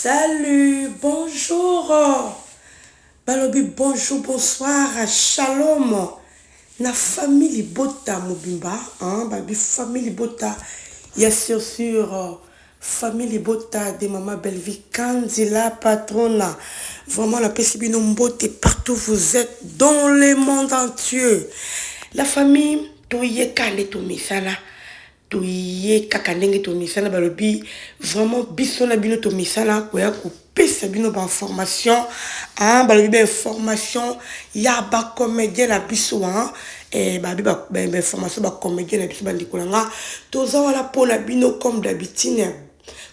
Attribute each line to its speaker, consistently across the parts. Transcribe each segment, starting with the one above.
Speaker 1: Salut, bonjour. Balobi bonjour, bonsoir, shalom. Na famille libota mobimba, hein, babi famille libota ya sur sur famille libota de maman Bellevue Kanzi la patrona. Vraiment la pesi bino mbote partout vous êtes dans le monde entier. La famille toyeka nde tomesana. Toye kaka ndenge tomesana, balobi vraiment biso na bino tomesana koya kopesa bino ba information, hein, balobi ba information ya ba comédien na biso, hein, eh, babi ba, ba, ba information ba comédien na biso. Bandeko na nga, toza wana mpona bino comme d'habitude,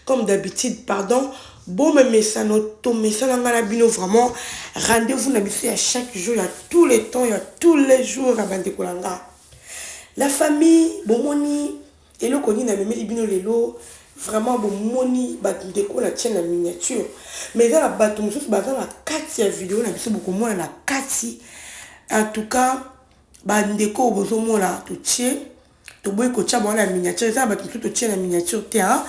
Speaker 1: comme d'habitude, pardon. Bomemesano, tomesana nga na bino, vraiment rendez-vous na biso ya chaque jour, ya tous les temps, ya tous les jours ya bandeko na nga. La famille, bomoni eloko nini namemeli bino lelo? Vraiment bomoni bandeko na tie na miniature, mais eza na bato mosusu baza na kati ya video na biso, bokomona na kati. En tout cas bandeko oyo bozomona totie, toboyi kotia bango na miniature. Eza na bato mosusu totie na miniature te, hein?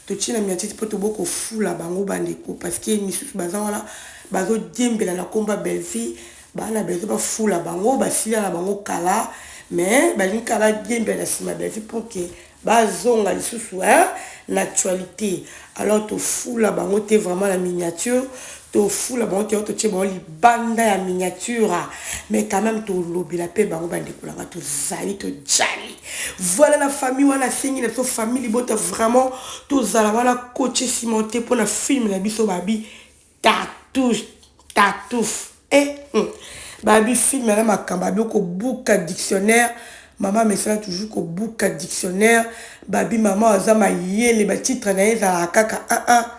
Speaker 1: Totie na miniature mpo toboyi kofula bango, bandeko, parce que misusu baza wana bazodiembela na komba Bellevue. Bana bezo bafula bango, basila na bango kala, mais balingi kaka badiembela na nsima Bellevue pour que bazonga lisusu, hein, na actualité. Alors tofula bango te vraiment na miniature, tofula bango te, totie bango libanda ya miniature, mais quand même tolobela mpe bango. Bandeko nanga, tozali tojali. Voilà la famille wana asengi na biso famille libota, vraiment tozala wana coach nsima te mpona film na biso babi Tartuffe. Tartuffe e babi film na makambo babi kobuka dictionnaire. Mama amesana toujours kobuka dictionnaire. Babi mama aza mayele, batitre na ye ezalaka kaka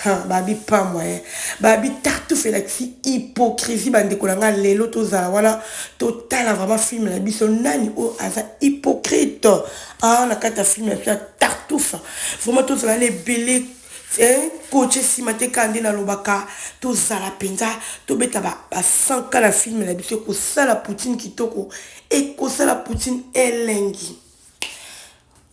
Speaker 1: 1 1, babi pas moyen. Babi Tartuffe elakisi hypocrisie. Bandeko na nga, lelo tozala wana totala vraiment film na biso, nani oyo aza hypocrite na kati ya film na biso ya Tartuffe. Vraiment tozala na ebele coach nsima te. Kaka nde nalobaka, tozala mpenza tobeta basanka na film na biso. Ekosala poutine kitoko, ekosala poutine elengi.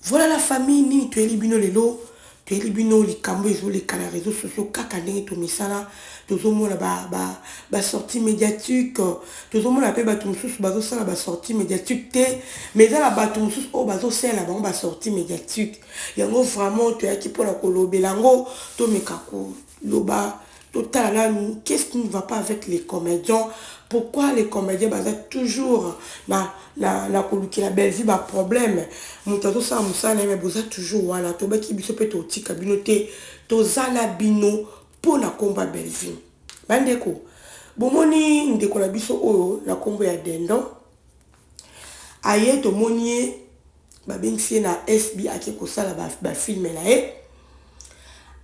Speaker 1: Voilà la famille, nini toyeli bino lelo? Toyeli bino likambo ezoleka na réseaux sociaux. Kaka ndenge tomisala, tozomona basortie médiatique, tozomona mpe bato mosusu bazosala basortie médiatique te, mais eza na bato mosusu oyo bazosalela bango basortie médiatique. Yango vraiment toyaki mpona kolobela yango. Tomeka koloba, totala nanu qu'est-ce qui ne va pas avec les comédiens, pourquoi les comédiens baza toujours na kolukela Bellevue baproblème. Moto azosala mosala na ye, mais boza toujours wana. Tobaki biso mpe totika bino te, toza na bino mpo na nkombo ya Bellevue. Bandeko, bomoni ndeko na biso oyo na nkombo ya Dendon aye, tomoni ye babengisi ye na SB, ake kosala bafilm na ye,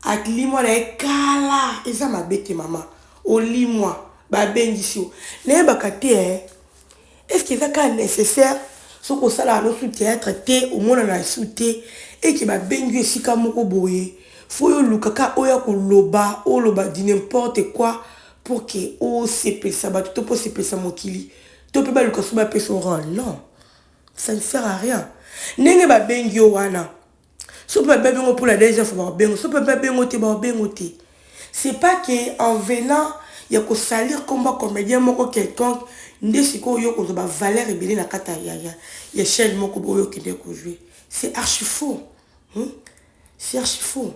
Speaker 1: alimwa na ye kala. Eza mabe te, mama, olimwa, babengisi yo. Nayebaka te, est-ce eza kaka nécessaire soki osalaka no su théâtre te, omonana su te, eke babengi yo esika moko boye, faut oyo oluka kaka oyo koloba, oloba du n'importe quoi pour que osepelisa bato to mpo osepelisa mokili to mpe baluka so bapesa rôle? Non, ça ne sert à rien. Ndenge babengi yo wana, so mpe babengi pour la deuxième fois, babengo. So mpe babengo te, babengo te. C'est pas que en venant ya kosalir komba comédien moko quelconque nde sikoyo oyo kozwa bavaleur ebele na kati ya chaîne moko oyo okende kojouer. C'est archi faux, C'est archi faux.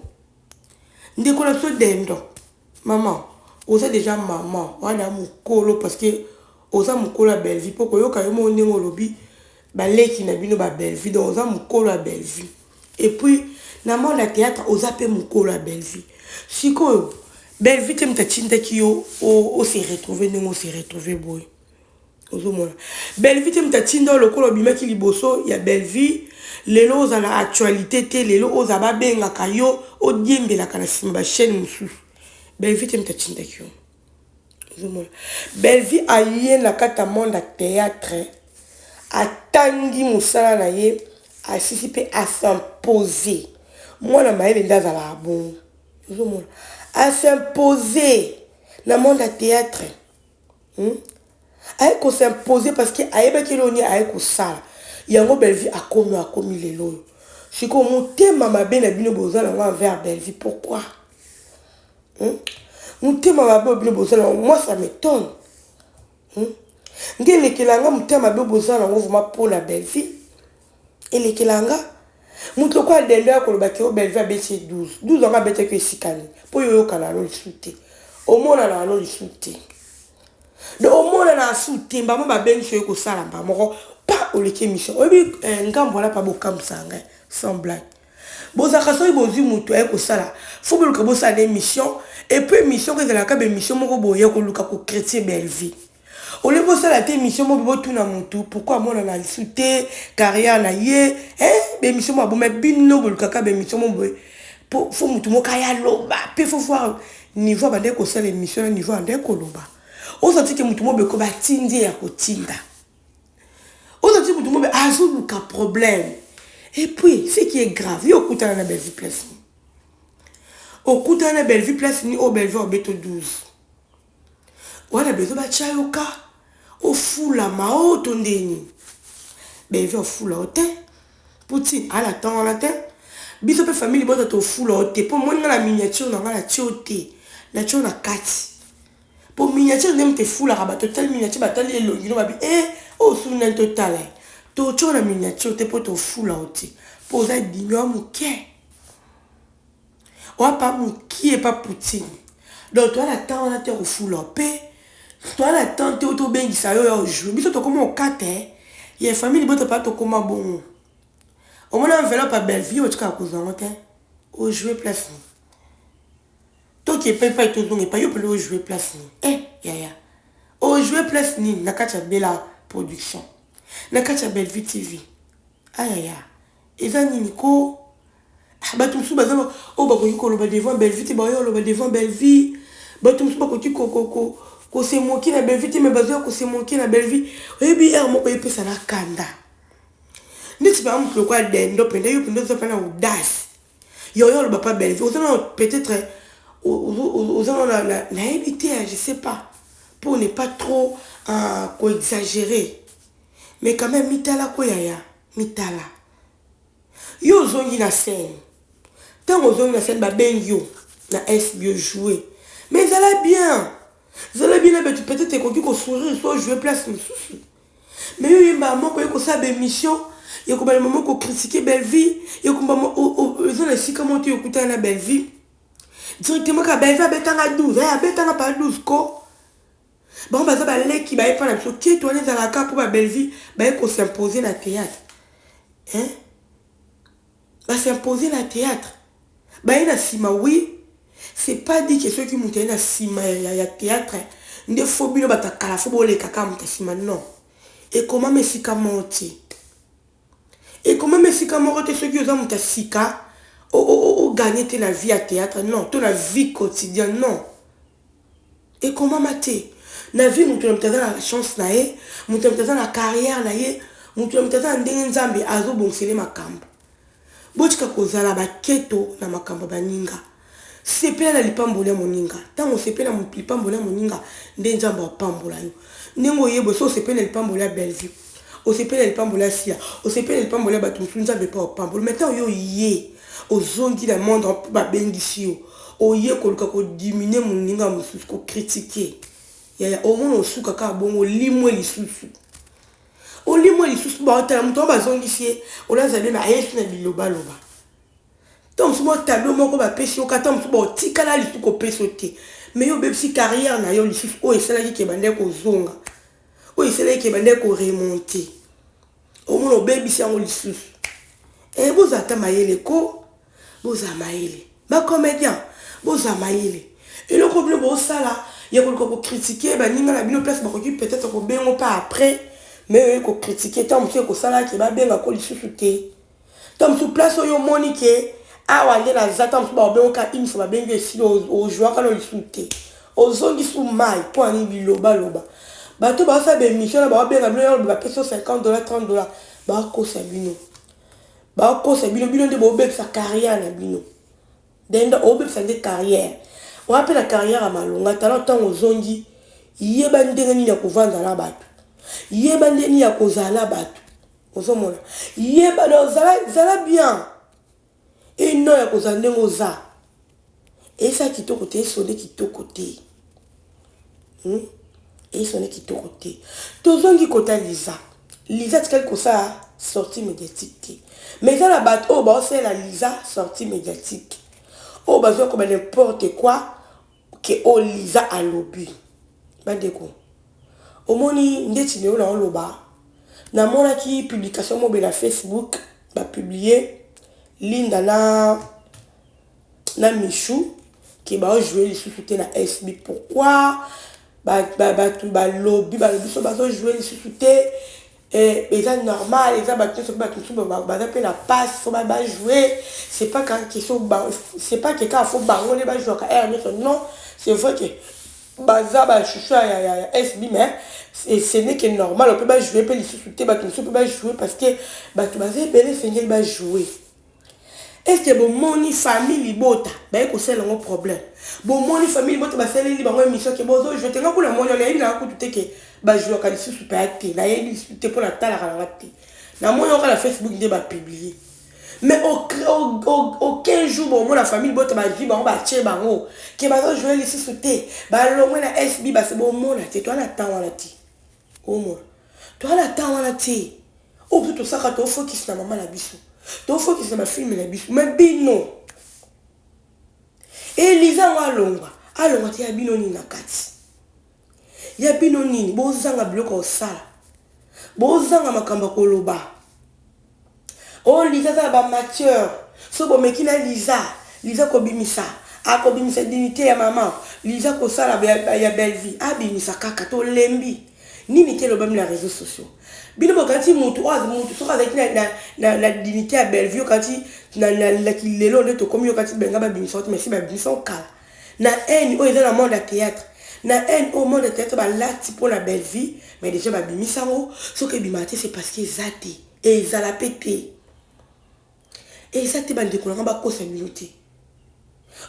Speaker 1: Ndeko na biso Dendo, mama, oza déjà mama wana mokolo, parce que oza mokolo ya Bellevue, mpo koyoka yo moko ndenge olobi baleki na bino babellevue. Donc oza mokolo ya Bellevue, et puis na monde ya théâtre oza mpe mokolo ya Bellevue. Sikoyo Bellevue te moto atindaki yo ose retrouve ndenge ose retrouve boye. Ozomona, Bellevue te moto atinda oyo. Lokola obimaki liboso ya Bellevue, lelo oza na actualité te, lelo oza babengaka yo, odiembelaka na nsima bachaîne mosusu. Bellevue te moto atindaki yo. Ozomona, Bellevue aye na kati ya monde ya théâtre, atangi mosala na ye, asisi mpe as'impose. Mwana mayele nde azalaka bongo. Ozomona, as'impose na monde ya théâtre, Aye kos'impose parce que ayebaki eloko nini aye kosala. Yango Bellevue akomi, akomi lelo oyo. Sikoyo motema mabe na bino boza nango envers Bellevue, pourquoi? Motema mabe oyo bino boza nango moi ça m'etonne. Hmm? Nge elekela nga motema mabe boza nango vraiment mpo na Bellevue. Elekela nga. Moto lokola Dendo ya koloba ke o Bellevue abeti ye 12. 12 yango abetaki esika nini? Mpo yo oyokana nano lisusu te. Omonana nano lisusu te. Donc omonana lisusu te mbamo babengisi yo kosala mbala moko pa oleki émission. Oyebi eh, ngambo wana pa bokamwisaka ngai sans blague. Bozalaka soki bozwi moto aye kosala fo boluka bosala na émission et puis émission ko ezalaka ba émission moko boye ya koluka ko chrétien Bellevue. Au lieu bosala te émission moko botuna motu pourquoi amonana lisusu te carrière na ye hein ba émission moko mais bino bolukaka ba émission moko boye po fo motu moko aya loba pe fo voir niveau abandaki kosala émission na niveau abandaki koloba. Ozati ke motu moko boye ko batindi ye ya kotinda. Ozati motu moko boye azoluka problème. Et puis ce qui est grave yo okutana na Bellevue place nini? Okutana na Bellevue place nini oyo Bellevue abeto 12? Wana besoin batya yo ka ofulama o to nde nini? Bellevue ofula yo te. Poutine ala temps wana te. Biso pe famille libota tofula yo te po moni nga na miniature na nga na tio te. Na tio na kati. Po miniature nde moto efulaka bato totali miniature batali elongi no babi eh oyo suni nani totala ye. Totio na miniature te po tofula yo te. Po oza dino ya moke. Oa pa mukie pa poutine donc toza na temps wana te ya kofula pe toza na temps te oyo tobengisa yo ya ojoue biso tokoma okata eh ye famille libota pa tokoma bongo omona enveloppe ya bellevue otikaka kozwa yango te ojoue place nini toki epai epai tozonga epai yo mpele ojoue place nini eh yaya ojoue place nini na kati ya bela production na kati ya bellevue tv ayaya eza nini ko Ah, bato mosusu baza oyo bakoki koloba devant Bellevue te baoya koloba devant Bellevue. Bato mosusu bakoki kose moquer na Bellevue te mais bazoya kose moquer na Bellevue. Oyebi heure moko epesa na kanda. Neti ba moto lokola dendo mpenza yo mpenza oza mpe na audace. Yo oyo oloba pa Bellevue oza na peut-être oza na nayebi te je sais pas pour ne pas trop euh, ko exagérer. Mais quand même mitala ko yaya mitala. Yo ozongi na scène tango ozongi na scène babengi yo na SB ojoue mais zala bien zala bien na batu peut-être ekoki ko sourire so ojoue place mosusu mais yo oyembaka moko oye kosala ba émission ya kobala mama ko critiquer Bellevue ya komba eza na esika moko te okutana na Bellevue directement ka Bellevue abetanga 12 eh abetanga pa 12 ko bango baza baleki baye mpa na biso keto wana ezalaka mpo ba Bellevue baye ko s'imposer na théâtre hein ba s'imposer na théâtre baye na nsima oui c'est pas dit que soki moto aye na nsima ya, ya théâtre nde fo bino bato ya kala fo boleka kaka moto ya nsima non ekomama esika moko te ekomama esika moko te soki oza moto ya sika oganye te na vie ya théâtre non to na vie quotidienne non ekomama te na vie moto na moto aza na chance na ye moto na moto aza na carrière na ye moto na moto aza na ndenge nzambe azobongisele makambo botika kozala baketo na makambo ya baninga sepela na lipamboli ya moninga ntango osepela na lipamboli ya moninga nde nzambe apambola yo ndenge oyeba so osepeli na lipamboli ya bellevue osepeli na lipamboli ya sia osepeli na lipamboli ya bato mosusu nzambe mpe apambola mai ntango yo oye ozongi na monde mpo babengisi yo oye koluka kodimine moninga mosusu kokritike yaya omona osuka kaka bongo olimwe lisusu olimwe lisusu baotala moto oyo bazongisi ye olazali na aye su na bilobaloba ntango mosusu mwa tableau moko bapesi yo kaka ntango mosusu baotikala lisusu kopesa yo te mais yo obebisi carrière na yo lisusu oyo esalaki ke bandaki kozonga oyo esalaki ke bandaki koremonte omona obebisi yango lisusu e bozala ata mayele ko bozala mayele bacomédien bozala mayele eloko bino bosala ya koluka kokritike baninga na bino place bakoki peut-être kobengo pa après mais oye kokritike ntango mosusu ekosala ke babenga ko lisusu te ntango mosusu place oyo omoni ke awa nde naza ntango mosusu bakobengo ka une fois babengi esili ojouaka no lisusu te ozongi su mai mpo ani bilobaloba bato basala baémission na baobenga bino yaloba bapesi yo 50 dollar 30 dollar bakosa bino bakosa bino bino nde bobebisa carrière na bino denda obebisa nde carrière oya mpe na carrière ya malonga tala ntango ozongi yeba ndenge nini ya kovanda na bato yeba ndenge nini ya kozala na bato ozomona yeba donc zala, zala bien eno ya kozala ndenge oza. Esala kitoko te, esone kitoko te. Esone kitoko te. Tozongi kota Liza. Liza atikali kosala sortie médiatique te, mais eza na bato oyo baosalela Liza sortie médiatique, oyo bazwa koba n'importe quoi ke oyo Liza alobi. Bandeko, omoni ndeti lelo na oloba, namonaki publication mobe na Facebook, bapublier Linda na Michou ke baojouer lisusu te na SB. Pourquoi bato balobi so bazojouer lisusu te? Eza normal, eza bato nyonso mpe bato mosusu baza mpe na passe, faut bajouer. C'est pas question, c'est pas que kaka faut bango nde bajouaka aire nyonso. Non, c'est vrai que baza bachouchou ya SB, mais ce n'est que normal mpe bajouer mpe lisusu te, bato mosusu mpe bajouer, parce que bato baza ebele, esengeli bajouer. Est ce que bomoni famille libota baye kosala yango problème? Bomoni famille libota basaleli bango émission ke bozojouer te? Nga kuna moni, nayebi nanga kutu te ke bajouaka lisusu mpe ya te. Nayebi lisusu te mpo natalaka nanga te. Namoni yango na Facebook nde bapublier, mais aucun jour bomona famille libota bazwi bango, batie bango ke bazojouer lisusu te, balongwe na SB. Base bomona te. Toa na temps wana te, omona toa na temps wana te. Oyo biso tosaka, tofokisi na mama na biso, tofokisi na bafilms na biso. Mais bino, Eliza yango alongwa, alongwa te, ya bino nini na kati? Ya bino nini? Bozanga biloko ya kosala, bozanga makambo ya koloba. Oyo Liza aza na bamatière, so bomeki na Liza, Liza kobimisa, akobimisa dignité ya mama Liza, kosala ya Bellevie, abimisa kaka. Tolembi nini te elobami na réseaux sociaux. Bino bokanisi mutu oyo, mutu soki azalaki na dignité ya Bellevie, okanisi na kilelo nde tokomi, yokanisi benga babimisa te? Mais si babimisa okala na haine oyo eza na monde ya théâtre, na haine oyo monde ya théâtre balati mpo na Bellevie, mais déjà babimisa yango. Soki ebimaka te, c'est parce que eza te, ezala mpe te, eza te. Bandeko nanga, bakosa bino te.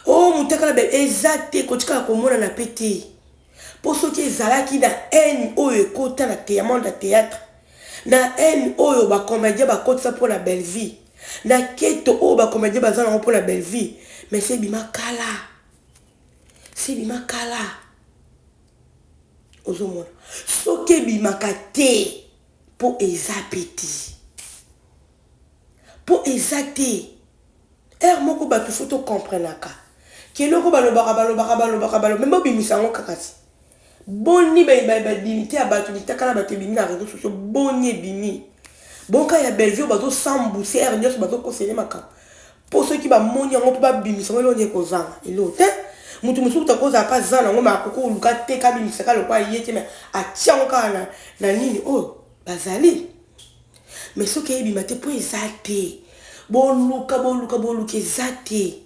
Speaker 1: O motakala be eza te, kotikala komonana mpe te, mpo soki ezalaki na haine oyo ekota na monde ya théâtre, na haine oyo bacomédien bakotisa mpo na Bellevie, na keto oyo bacomédien baza nango mpo na Bellevie, mais se ebima kala, se ebima kala. Ozomona, soki ebimaka te, mpo eza mpe te, mpo eza te. Ere moko bato faut tocomprenaka ke eloko balobaka, balobaka, balobaka, baloba, mais bobimisa yango kaka ti. Boni badignité ya bato, mitakala bato ebimi na réseau sociaux? Boni ebimi boka ya Bellevue, bazosambuse ere nyonso, bazokosele makambo, mpo soki bamoni yango mpo babimisa yango, eloko ekozanga eloko te. Moto mosusu takozala mpe aza nango, mais akoki koluka te, kabimisaka lokwa ye te, mais atia yango kaka na nini oyo bazali. Mais soki eyebima te, mpo eza te. Boluka, boluka, boluka, eza te.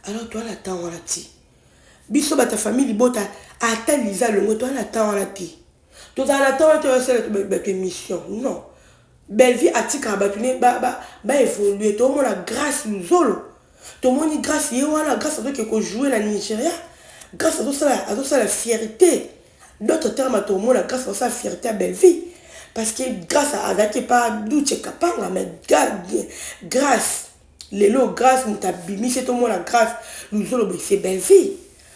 Speaker 1: Alors toa na ntango wana te. Biso bato ya famille libota, ata Liza longo, toa na ntango wana te. Tozala na ntango wana te osala bato émission. Non, Bellevie atikaka bato ne baévoluer. Tomona Grâce Luzolo, tomoni Grâce ye wana, Grâce azoke kojouer na Nigeria, Grâce azosala fierté. D'autres termes, tomona Grâce azosala fierté ya Bellevie, parce que Grâce azalaki pa Duche Kapanga, mais Grâce lelo, Grâce moto abimisi, tomona Grâce Luzolo boye, c'est Bellevie.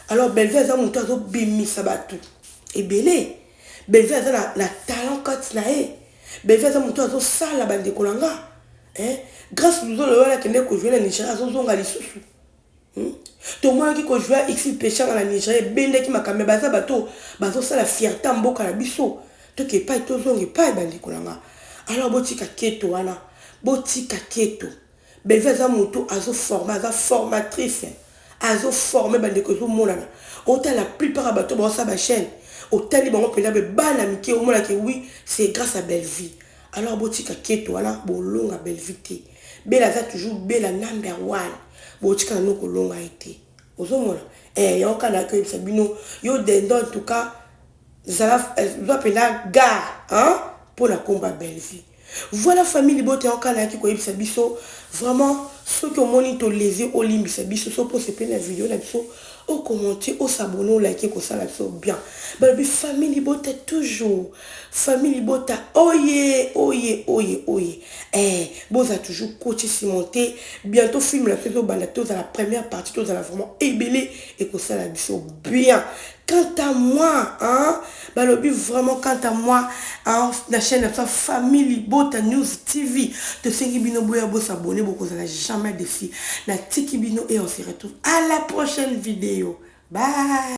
Speaker 1: Alors Bellevie aza moto azobimisa bato ebele. Bellevie aza na talent kati na ye. Bellevie aza moto azosala. Bandeko na nga, Grâce Luzolo wana akende kojouer na Nigeria, azozonga lisusu. Tomonaki kojouer x pechanga na Nigeria, ebendaki makambo. Baza bato bazosala fierté ya mboka na biso. Toke epai, tozonga epai. Bandeko na nga, alors botika keto wana, botika keto. Bellevie aza moto azoformer, aza formatrice, azoformer bandeko. Ezomonana, otala la plupart ya bato baosala bachaîne, otali bango mpenza be bana mike, omonaki oui, c'est grâce à Bellevie. Alors botika keto wana, bolonga Bellevie te. Bela aza toujours Bela number one, botikala no kolonga ye te. Ozomona, yango kaka nayaki oyebisa bino. Yo dendo, en tout cas zala, zwa mpenza gare mpo na nkombo ya Bellevie. Voilà, famille libota, yango kaka nayaki koyebisa biso. Vraiment, soki omoni tolese, olimbisa biso. So mpo osepeli na video na biso, Ocommenter, os'abonner, olike, kosala biso bien. Balobi famille libota toujours, famille libota oye oye oye oye. Boza toujours coaché, cimenté. Bientôt film na biso ezobanda. Tozala première partie, tozala vraiment ebele, ekosala biso bien. Quant à moi, hein, balobi vraiment, quant à moi, hein, na chaîne na biso Famille Libota News TV, tosengi bino boya bos'abonner, bokozala jamais déçus. Natiki bino et on se retrouve à la prochaine vidéo. Bye.